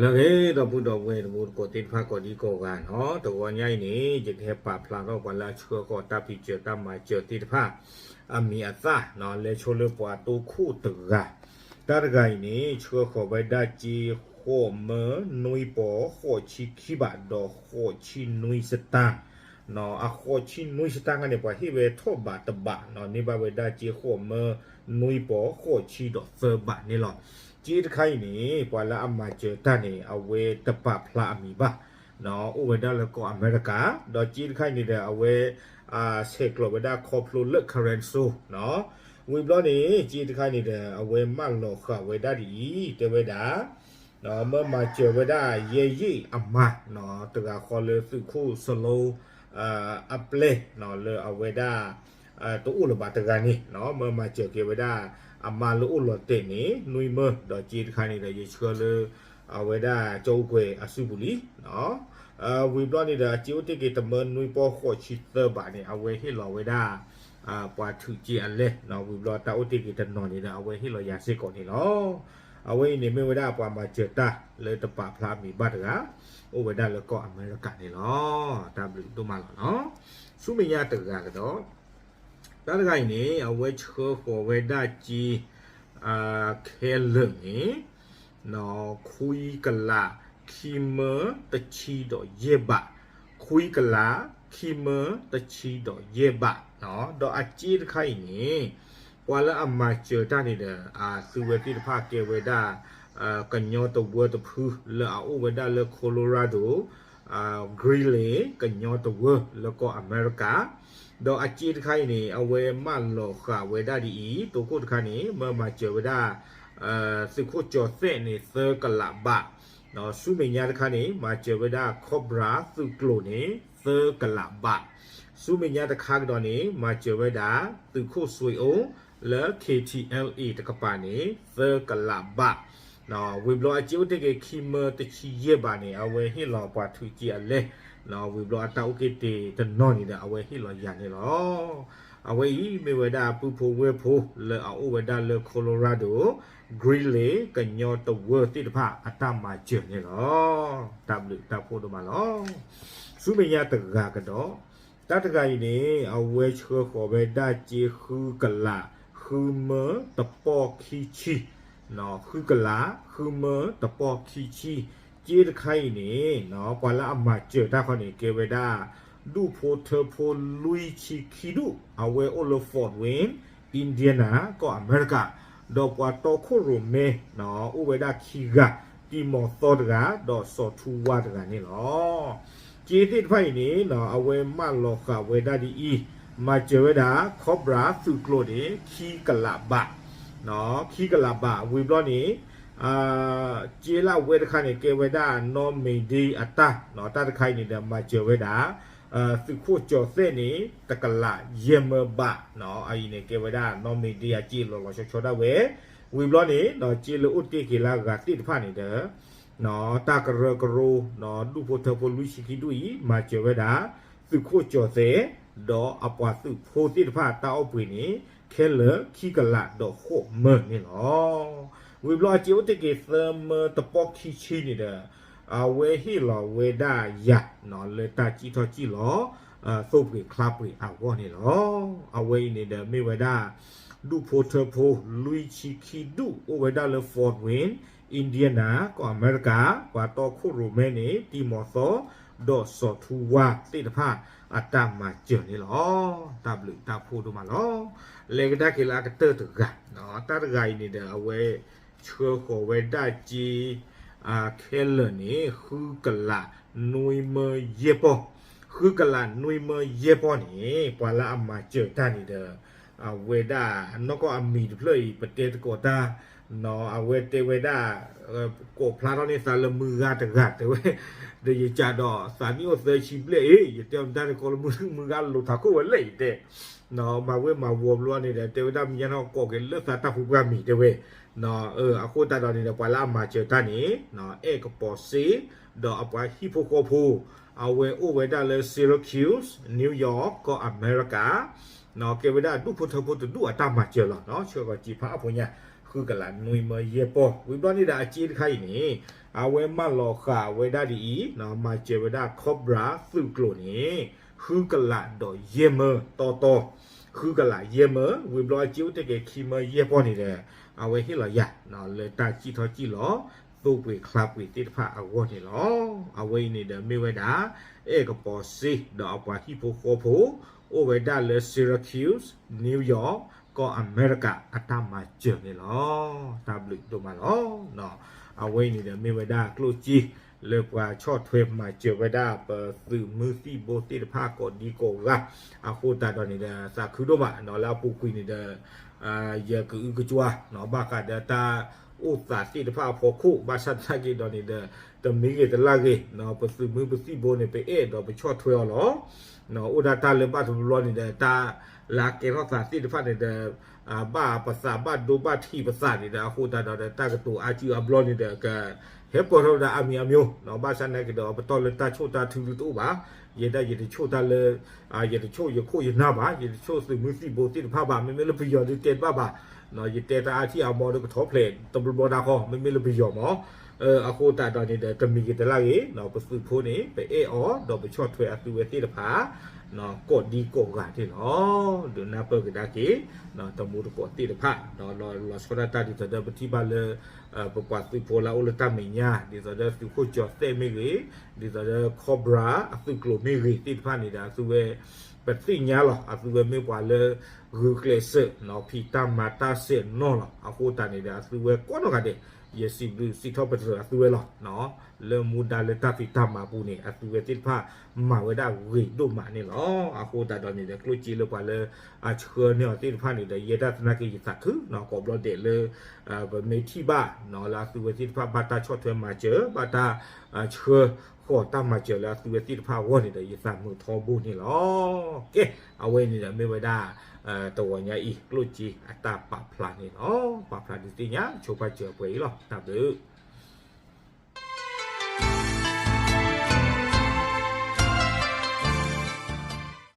လၢအဂ့ၤ ဒီပုၢ်ဒီဝဲၢ်တံၤသကိးသ့ၣ်တဖၣ်ကိးဒံကိးဂၤနီၤ, တဂီၤညါအံၤန့ၣ် ယကဟဲပာ်ဖျါထီၣ်ပှၤလၢအဆှၢဃီၤတၢ်ဖံးစၢၤတၢ်မၤစၢၤသ့ၣ်တဖၣ် အမံၤအသၣ်နီၤ, လဲၤဆိလၢပှၤတိခိၣ်တဂၤ, တၢ်တဂၤအံၤန့ၣ် ဆှၢဃီၤဝဲဒၣ်စ့ ဃိးမၢနွံပီၤ ဃိးဆံခံဘး ဒီးဃိးဆံနွံစတၢ် အဃိးဆံနွံစတၢ်ခါန့ၣ် ပှၤဟ့ၣ်ဝဲထီၣ်ဘးတဘးနီၤ, န့ၢ်ဘၣ်ဝဲဒၣ်စ့ဃိးမၢနွံပီၤ ဃိးဆံဒီးသၢဘးန့ၣ်လီၤ. စ့တခါအံၤန့ၣ် ပှၤလၢအမၤစၢၤတၢ်န့ၣ် အဝဲတပာ်ဖျါအမံၤဘၣ်, အိၣ်ဝဲဒၣ်လၢကီၢ်အမဲရကၤ, ဒီးစ့တခါအံၤန့ၣ်ဒီး အဝဲ ဆဲးကျိးဝဲဒၣ်ခီဖျိလၢ Curacao နီၤ, ဝံၤဘျီန့ၣ် စ့တခါအံၤန့ၣ်ဒီး အဝဲမၢလီၤဃာ်ဝဲဒၣ်ဒ်အံၤ တဲဝဲဒၣ် မၢမၤစၢၤဝဲဒၣ်ယဲယ့ၣ်အမါ တဂၤဃီလၢသုးခိၣ်စလိ အပျဲၢ် လၢအဝဲဒၣ် တအိၣ်လၢၤဘၣ်တဂၤန့ၣ် မၢမၤစၢၤက့ၤဝဲဒၣ် အမါလၢအိၣ်လီၤတဲာ်န့ၣ် နွံမၢ ဒီးစ့တခါန့ၣ်ဒီး ယဆှၢလၢ အဝဲဒၣ်ကၠီအိၣ်ကွဲၤအစုပူၤလံ ဝံၤဘျီန့ၣ်ဒီး အစ့အိၣ်တ့ၢ်က့ၤတမၢနွံပီၤဃိးဆံသၢဘးန့ၣ် အဝဲဟ့ၣ်လီၤဝဲဒၣ် ပှၤထုးစ့အလဲၢ် ဝံၤဘျီတၢ်အိၣ်တ့ၢ်က့ၤတနီၤန့ၣ်ဒီး အဝဲဟ့ၣ်လီၤယၤစ့ၢ်ကီးန့ၣ်လီၤ. အဝဲအံၤန့ၣ်မ့ၢ်ဝဲဒၣ်ပှၤမၤစၢၤတၢ်လၢတပာ်ဖျါအမံၤဘၣ်တဂၤ အိၣ်ဝဲဒၣ်လၢကီၢ်အမဲရကၤန့ၣ်လီၤ. တၢ်ဘျုးဒိၣ်မးလီၤနီၤ. ဆူမဲာ်ညါတဂၤကဒီး တၢ်တဂၤအံၤန့ၣ် အဝဲဆှၢဃီၤဝဲဒၣ်စ့ ခဲလၢာ်န့ၣ် ခွံကလး ခံမၢတဆံဒီးယဲၢ်ဘး, ခွံကလး ခံမၢတဆံဒီးယဲၢ်ဘး, ဒီးအစ့တခါအံၤန့ၣ် ပှၤလၢအမၤစၢၤတၢ်န့ၣ်ဒီး အသုဝဲသ့ၣ်တဖၣ်ကဲဝဲဒၣ် ကညီတဝၢတဖုလၢအအိၣ်ဝဲဒၣ်လၢ Colorado Greeley ကညီတဝၢလၢကီၢ်အမဲရကၤ, ဒီးအစ့တခါအံၤန့ၣ် အဝဲမၢလီၤဃာ်ဝဲဒၣ်ဒ်အံၤ တိခိၣ်တခါန့ၣ် မၢမၤစၢၤဝဲဒၣ် သုးခိၣ်ကၠီၤသဲးန့ၣ် သၢကလးဘး, ဆူမဲာ်ညါတခါန့ၣ် မၤစၢၤဝဲဒၣ် Cobra သုးကျိၤန့ၣ် သၢကလးဘး, ဆူမဲာ်ညါတခါကဒီးန့ၣ် မၤစၢၤဝဲဒၣ် သုးခိၣ်စွ့အိၣ် လၢ KTLA တကပၤန့ၣ် သၢကလးဘး, ဝံၤဘျီအစ့အိၣ်တ့ၢ်က့ၤ ခံမၢတဆံယဲၢ်ဘးန့ၣ် အဝဲဟ့ၣ်လီၤပှၤထုးစ့အလဲၢ်, ဝံၤဘျီအတၢ်အိၣ်က့ၤတ့ၢ်တနီၤန့ၣ်ဒီး အဝဲဟ့ၣ်လီၤယၤန့ၣ်လီၤ. အဝဲအံၤမ့ၢ်ဝဲဒၣ်ပုၢ်ဖိဝဲၢ်ဖိလၢအအိၣ်ဝဲဒၣ်လၢ Colorado Greeley ကညီတဝၢသ့ၣ်တဖၣ်အတၢ်မၤစၢၤန့ၣ်လီၤ. တၢ်ဘျုးတၢ်ဖှိၣ်ဒိၣ်မးလီၤ. ဆူမဲာ်ညါတဂၤကဒီး တၢ်တဂၤအံၤန့ၣ် အဝဲဆှၢဃီၤဝဲဒၣ်စ့ဃုကလး ဃုမၢတပီၢ်ခံဆံ, ဃုကလး ဃုမၢတပီၢ်ခံဆံ, စ့တခါအံၤန့ၣ် ပှၤလၢအမၤစၢၤတၢ်ခီန့ၣ် ကဲဝဲဒၣ် ဒူၣ်ဖိထၢဖိလွံၢ်ဆံခံဒူၣ် အဝဲအိၣ်လၢ Fort Wayne Indiana ကီၢ်အမဲရကၤ, ဒီးပှၤတီခိၣ်ရိၣ်မဲ အိၣ်ဝဲဒၣ်ခံဂၤ တံၤမီၤသီတဂၤ ဒီးစီၤထူဝါတဂၤန့ၣ်လီၤ. စ့သ့ၣ်တဖၣ်အံၤန့ၣ် အဝဲမၢလီၤဃာ်ဝဲဒၣ်ဒ်အံၤ, မၤစၢၤဝဲဒၣ် Cobra သုးကျိၤန့ၣ် ခံကလးဘး, ခံကလးဘး ဝံၤဘျီန့ၣ် စ့လၢအဝဲတခါန့ၣ် ကဲဝဲဒၣ်နီၢ်မ့ၢ်ဒ့အတၢ်, တၢ်တခါအံၤန့ၣ်ဒီး မၤစၢၤဝဲဒၣ် သုးခိၣ်ကၠီၤသဲးန့ၣ် တကလးယဲၢ်မၢဘး, အအံၤန့ၣ် ကဲဝဲဒၣ်နီၢ်မ့ၢ်ဒ့အစ့လီၤလီၤဆီဆီဒၣ်ဝဲ, ဝံၤဘျီန့ၣ် စ့လၢအိၣ်တ့ၢ်က့ၤလၢအဂၤသ့ၣ်တဖၣ်န့ၣ်ဒီး တၢ်ကရၢကရိ ဒူၣ်ဖိထၢဖိလွံၢ်ဆံခံဒူၣ်အံၤ မၤစၢၤဝဲဒၣ် သုးခိၣ်ကၠီၤသဲး ဒီးအပှၤသုးဖိသ့ၣ်တဖၣ်တၢ်အိၣ်ပှ့ၤန့ၣ် ခဲလၢာ်ခံကလးဒီးဃိးမၢန့ၣ်လီၤ. ဝံၤဘျီအစ့အိၣ်တ့ၢ်က့ၤသၢမၢတပီၢ်ခံဆံန့ၣ်ဒီး အဝဲဟ့ၣ်လီၤဝဲဒၣ်ယၤ လၢတၢ်စံၣ်ထီၣ်စံၣ်လီၤ သိၣ်ပှ့ၤချါပှ့ၤအဂီၢ်န့ၣ်လီၤ. အဝဲအံၤန့ၣ်ဒီးမ့ၢ်ဝဲဒၣ် ဒူၣ်ဖိထၢဖိလွံၢ်ဆံခံဒူၣ် အိၣ်ဝဲဒၣ်လၢ Fort Wayne Indiana ကီၢ်အမဲရကၤ, ပှၤတီခိၣ်ရိၣ်မဲန့ၣ် တံၤမီၤသီ ဒီးစီၤထူဝါသ့ၣ်တဖၣ်အတၢ်မၤစၢၤန့ၣ်လီၤ. တၢ်ဘျုးတၢ်ဖှိၣ်ဒိၣ်မးလီၤ. လဲၤကဒါက့ၤလၢအကတၢၢ်တဂၤ, တၢ်တဂၤအံၤန့ၣ်ဒီး အဝဲဆှၢဃီၤဝဲဒၣ်စ့ ခဲလၢာ်န့ၣ် ဃုကလးနွံမၢယဲၢ်ပီၢ်, ဃုကလးနွံမၢယဲၢ်ပီၢ်န့ၣ် ပှၤလၢအမၤစၢၤတၢ်န့ၣ်ဒီး အဝဲဒၣ် နီၢ်ကီၢ်အမံၤတဖျၢၣ်အံၤ ပတဲသကိးတၢ် အဝဲတဲဝဲဒၣ် ကိးဖျါထီၣ်န့ၢ်သးလၢမုၢ်ဂၤတဂၤတဲဝဲ, ဒီးယကးဒီးသးနံၣ်အိၣ်သၢဆံဘျဲၣ်အံၤ ယတဲအီၤမတၤန့ၣ် ကိးလၢမုၢ်ဂၤလိာ်ထးခိၣ်ဝဲလဲၣ် ယတဲ မၤဝဲမၤဝီၤဘျီန့ၣ်ဒီး တဲဝဲဒၣ်မ့ၢ်ညါထီၣ်ကိးက့ၤလၢသးတၢ်ဖိပှၢ်မံၤတဲဝဲ, အဃိသတးဒီးန့ၣ်ဒီး ပှၤလၢအမၤစၢၤတၢ်န့ၣ် အဲၣ်ကပီၤစ့ ဒီးအပှၤဟံၣ်ဖိဃီဖိ အဝဲအိၣ်ဝဲဒၣ်လၢ Syracuse New York ကီၢ်အမဲရကၤ, ကဲဝဲဒၣ်ဒူၣ်ဖိထၢဖိတဒူၣ်အတၢ်မၤစၢၤလီၤ. ဆှၢကီးစံးဖးအါဖိညါ ဃုကလးနွံမၢယဲၢ်ပီၢ်. ဝံၤဘျီန့ၣ်ဒီးအစ့တခါအံၤန့ၣ် အဝဲမၢလီၤဃာ်ဝဲဒၣ်ဒ်အံၤ, မၤစၢၤဝဲဒၣ် Cobra သုးကျိၤန့ၣ် ဃုကလးဒီးယဲၢ်မၢတီတီ, ဃုကလးယဲၢ်မၢ, ဝံၤဘျီအစ့အိၣ်တ့ၢ်က့ၤခံမၢယဲၢ်ပီၢ်န့ၣ်ဒီး အဝဲဟ့ၣ်လီၤယၤ လၢတၢ်စံၣ်ထီၣ်စံၣ်လီၤ သိပှ့ၤချါပှ့ၤသ့ၣ်တဖၣ်အဂီၢ်န့ၣ်လီၤ. အဝဲအံၤန့ၣ်ဒီးမ့ၢ်ဝဲဒၣ် အဲၣ်ကပီၤစ့ဒီးအပှၤဟံၣ်ဖိဃီဖိ အိၣ်ဝဲဒၣ်လၢ Syracuse, New York ကီၢ်အမဲရကၤ အတၢ်မၤစၢၤန့ၣ်လီၤ. တၢ်ဘျုးဒိၣ်မးလီၤ. အဝဲအံၤန့ၣ်ဒီးမ့ၢ်ဝဲဒၣ်ကျိၣ်စ့ လၢပှၤဆီၣ်ထွဲမၤစၢၤဝဲဒၣ်ပသုးမုၢ်သံၣ်ဘိသ့ၣ်တဖၣ်ကိးဒံကိးဂၤ, အဃိသတးဒီးန့ၣ်ဒီး သးခုဒိၣ်မး လၢအပူၤကွံာ်န့ၣ်ဒီး ယကအုကစွါ ဘၣ်ဃးဒီးတၢ်အိၣ်သးသ့ၣ်တဖၣ်အဖီခိၣ် ဘၣ်ဆၣ်သနာ်က့ဒီးန့ၣ်ဒီး တမံၤဂ့ၤတလၢ်ဂ့ၤ ပသုးမုၢ်ပသံၣ်ဘိန့ၣ် ပအဲၣ်ဒီးပဆီၣ်ထွဲအီၤလီၤ. အိၣ်ဒၣ်တၢ်လၢဘၣ်တဘျီဘျီန့ၣ်ဒီး တၢ်လၢအကဲထီၣ်သးသ့ၣ်တဖၣ်န့ၣ်ဒီး ဘၣ်ပသးဘၣ်ဒိဘၣ်ထံးပသးန့ၣ်ဒီး အဃိသတးဒီး တၢ်ကတိၤအါစုအါဘျီန့ၣ်ဒီး ကဟဲပၢၢ်ထီၣ်ဝဲဒၣ်အါမံၤအါမံၤ, ဘၣ်ဆၣ်သနာ်က့ဒီး ပတီၢ်လၢတၢ်ဆိၣ်တၢ်ထုတအိၣ်ဘၣ်. ယဲဒၣ်ယတဆိၣ်တၢ်လၢ ယတဆိၣ်ယခိၣ်ယနၢ်ဘၣ်, ယတဆိၣ်သုးမုၢ်သံၣ်ဘိသ့ၣ်တဖၣ်ဘၣ်, မ့မ့ၢ်လၢပယီၤဒုးတဲတဘၣ်ဘၣ်, ယတဲတၢ်အါထံၣ်အါဘီဒီးကထီၣ်ဖျဲးတဘျီဘျီတၢ်ဃီ မ့မ့ၢ်လၢပယီၤမး. အဃိသတးဒီးန့ၣ်ဒီး တမံၤဂ့ၤတလၢ်ဂ့ၤ ပသုးဖိန့ၣ် ပအဲၣ်အီၤဒီးပဆီၣ်ထွဲအသုဝဲသ့ၣ်တဖၣ် ကိးဒံကိးဂၤန့ၣ်လီၤ. ဒုးနၢ်ပၢၢ်ကဒါက့ၤ တမူတကိးသ့ၣ်တဖၣ် လီၤဆီဒၣ်တၢ်ဒ်သိးဒီးပထံၣ်ဘၣ်လၢ ပပှၤသုးဖိလၢအအိၣ်လၢတၢ်မဲာ်ညါ ဒ်သိးဒီးသုးခိၣ်ကၠီၤသဲၣ်မ့ၢ်ဂ့ၤ, ဒ်သိးဒီး Cobra အသုးကျိၤမ့ၢ်ဂ့ၤသ့ၣ်တဖၣ်န့ၣ်ဒီး အသုဝဲ ပသ့ၣ်ညါလီၤ အသုဝဲမ့ၢ်ပှၤလၢ ဂုာ်ကျဲးစၢး ဖံးတၢ်မၤတၢ်ဆဲးနီၢ်လီၤ. အဃိသတးန့ၣ်ဒီး အသုဝဲကိးနီၢ်ဂၤဒဲး ယစံးဘျုးစံးထီၣ်ပတြၢၤအသုဝဲလီၤ. လၢမူဒါလၢတၢ်ဖံးတၢ်မၤပူၤန့ၣ် အသုဝဲသ့ၣ်တဖၣ်မၤဝဲဒၣ်ဂ့ၤဒိၣ်မးန့ၣ်လီၤ. အဃိသတးဒီးန့ၣ်ဒီး ကျိၣ်စ့လၢပှၤလၢအဆှၢန့ၢ်အီၤသ့ၣ်တဖၣ်န့ၣ်ဒီး ယဲဒၣ်သနာ်က့ယသးခု ကိးဘျီဒဲးလၢ ပမ့ၢ်ထံၣ်ဘၣ် လၢအသုဝဲသ့ၣ်တဖၣ်ဘၣ်တၢ်ဆီၣ်ထွဲမၤစၢၤ ဘၣ်တၢ်ဆှၢဃီၤတၢ်မၤစၢၤလၢအသုဝဲသ့ၣ်တဖၣ်အဂီၢ်န့ၣ်ဒီး ယသးမုာ်ထီဘိန့ၣ်လီၤ. ကဲ အဝဲအံၤန့ၣ်ဒီးမ့ၢ်ဝဲဒၣ် တဂီၤညါအံၤ ကျိၣ်စ့အတၢ်ပာ်ဖျါန့ၣ်လီၤ. ပာ်ဖျါဒုးသ့ၣ်ညါဆိပာ်စၢၤပှဲၤအံၤလီၤ. တၢ်ဘျုး